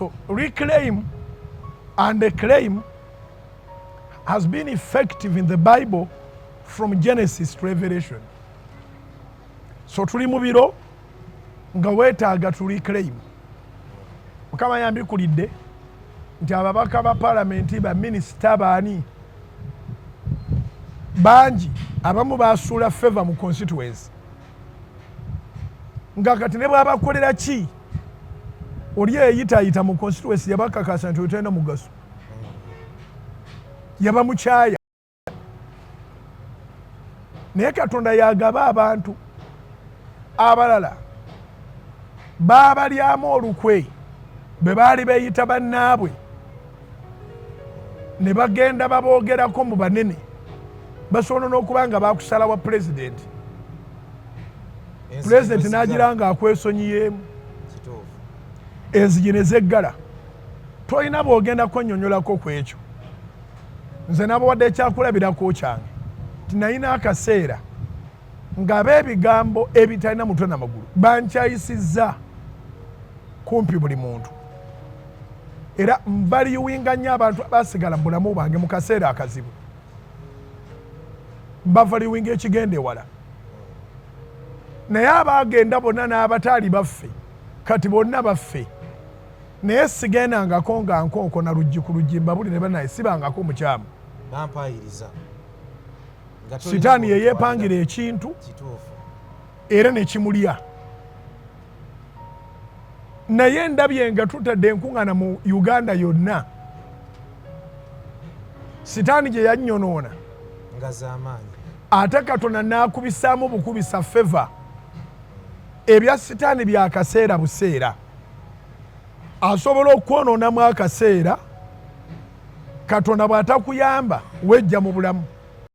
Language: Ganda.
So reclaim and claim has been effective in the Bible from Genesis to Revelation. So tuli mu biro nga weetaaga to reclaim. Mukama yambikulidde nti ababaka ba palamenti, baminisita, baani bangi abamu basuula favor mu constituency, nga kati ne bwabakolera ki, oli eyitayita mu constituency yabakakasa nti otalina mugaso, yabamukyaya. Naye Katonda yagaba abantu abalala babalyamu olukwe bwe baali beeyita bannaabwe, ne bagenda baboogerako mu banene. Basobola n'okuba nga bakusala wa pulezidenti, pulezidenti n'agira nga akwesonyiyeemu, enzigi ne zeggala. Tolina bw'ogenda kwennyonnyolako ku ekyo. Nze nabawadde ekyakulabirako kyange tinalina akaseera ng'abeebigambo ebitalina mutwe na magulu bankyayisizza kumpi buli muntu, era mbaluwinga nnyo abantu abasigala mu bulamu bwange mu kaseera akazibu. Mbavaluwinga ekigenda ewala. Naye abaagenda bonna n'abataali baffe, kati bonna baffe. Naye sigendangako nga nkonkona luggi ku luggi mbabuli ne banaye, sibangako mukyamu. Bampayiriza. Sitaani yeyeepangira ekintu era nekimulya. Naye ndabye nga tutadde enkuŋŋaana mu Uganda yonna, sitaani gye yannyonoona nga z'amaanyi, ate Katonda n'akubisaamu bukubisa favor. Ebya sitaani byakaseera buseera, asobola okwonoonamu akaseera. Katonda bw'atakuyamba, wejja mu bulamu.